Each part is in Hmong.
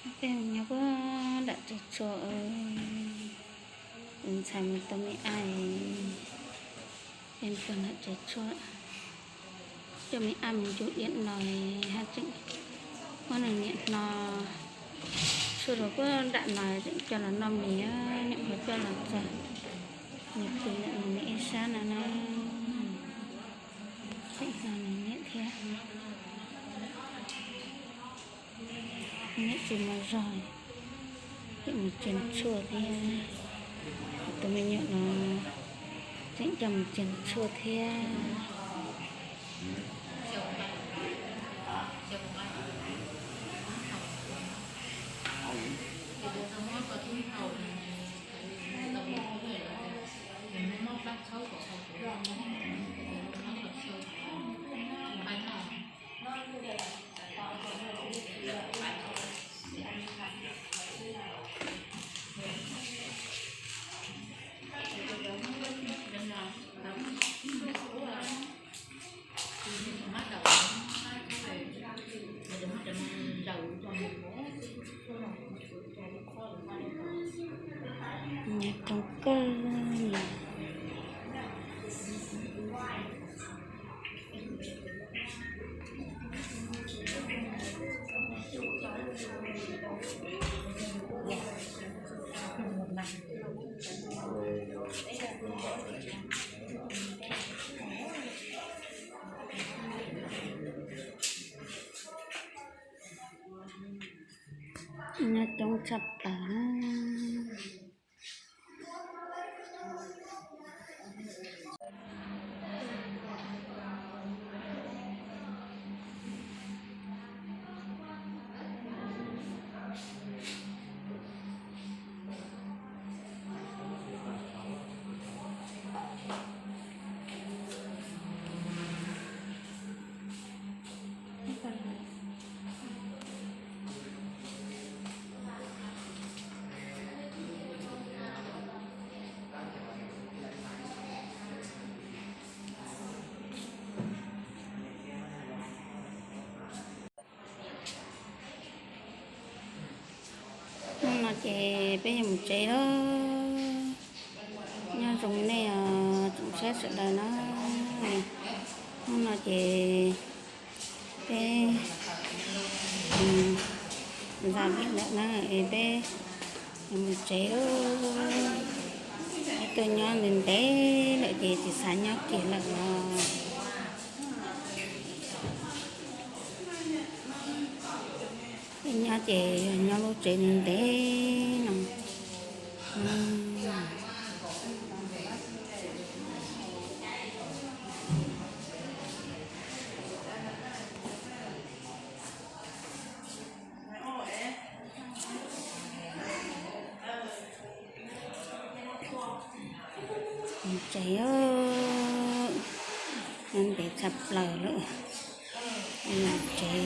Peb nyob puag nram tsev tshuaj, ntxhais mus tau me ab, peb puag nram tsev tshuaj, coj me ab mus ncu diav no, hab tseem muab nws niam hno tshuaj rau puag nram no, tseem coj los noj mis, niam hluas coj los txog, nws pw ntawm nws niam ib sab no na, tseem hno nws niam thiab. Niam tsis muaj zog, tseem mus tsev tshuaj thiab. Tus me nyuam no tseem coj mus tsev tshuaj thiab. Nyob zoo kawg. Nyob coob tshaj plaws. Hnub no ces peb yuav mus tsev lawm. Nyob zoo nej tsoom saib sawv daws na. Hnub no ces peb zam vij ntawm na es peb yuav mus tsev lawm. Peb tuaj nyob ntev ntev lawm ces tsis xav nyob kiag lawm os. Peb nyob ces yog nyob lub tsev ntev no. Tsev, nyob ntev tshaj plaws lawm. Tsev.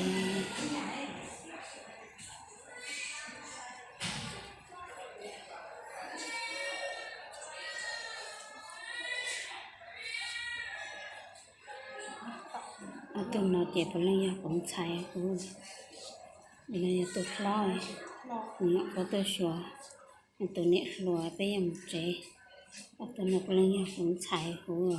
Ob tug no ces puav leej yog kuv ntxhais huv, no yog tus hlob, nws nyuam qhuav tuaj xyuas, tus niam hluas peb yuav mus tsev. Ob tug no puav leej yog kuv ntxhais huv.